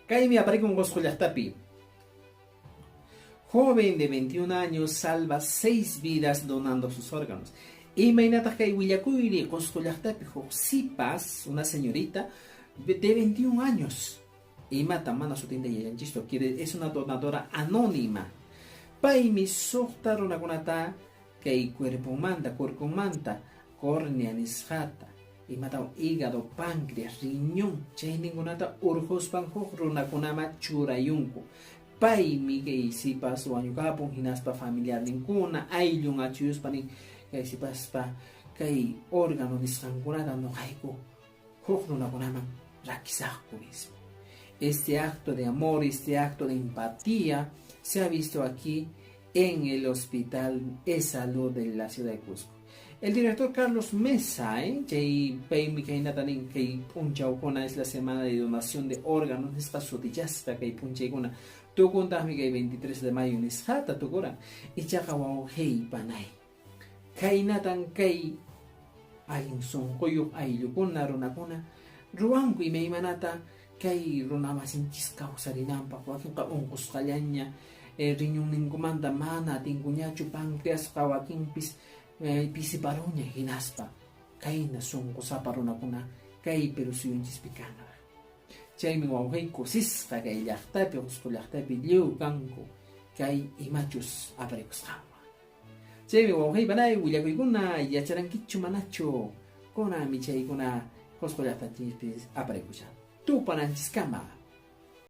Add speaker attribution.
Speaker 1: Kaymi aparikun Qusqu llaqtapi. Joven de 21 años salva seis vidas donando sus órganos. Imaynataq kay willakuyri Qusqu llaqtapi huk sipas, una señorita de 21 años, imata mana sutinta yachanchischu, quiere, es una donadora anónima. Paymi suqta runakunata kay cuerponmanta, kurkunmanta, córnea nisqata, imatawan hígado, páncreas, riñón, chayninkunata urquspan huk runakunaman churayunku. Paymi kay sipas wañukapun hinaspa familiarninkuna, ayllun achuyuspa nin kay sipaspa kay órgano nisqankunata nuqayku huk runakunaman rakisaqku nispa. Este acto de amor, este acto de empatía se ha visto aquí en el Hospital EsSalud de la ciudad de Cusco. El director Carlos Mesa, ¿eh? chay paymi kaynata nin kay p'unchawkuna es la semana de donación de órganos nisqa sutichasqa kay p'unchaykuna tukuntaqmi kay 23 de mayo nisqata tukuran ichaqa wawqiy panay khaynatan kay allin sunquyuq ayllukuna runakuna ruwanku imaymanata kay runamasinchis kawsarinanpaq wakinqa unqusqallaña riñunninkumanta mana atinkuñachu pancreasqa wakinpis pisiparunña hinaspa kayna sunqusapa runakuna kay Perú suyunchispi kanraq. Chaymi wawqiy kusisqa kay llaqtapi, Qusqu llaqtapi lliw kanku kay imachus aparikusqanwan. Chaymi wawqiy panay willakuykuna yacharankichu manachu kunanmi chaykuna Qusqu llaqtanchispis aparikushan. Tupananchiskama.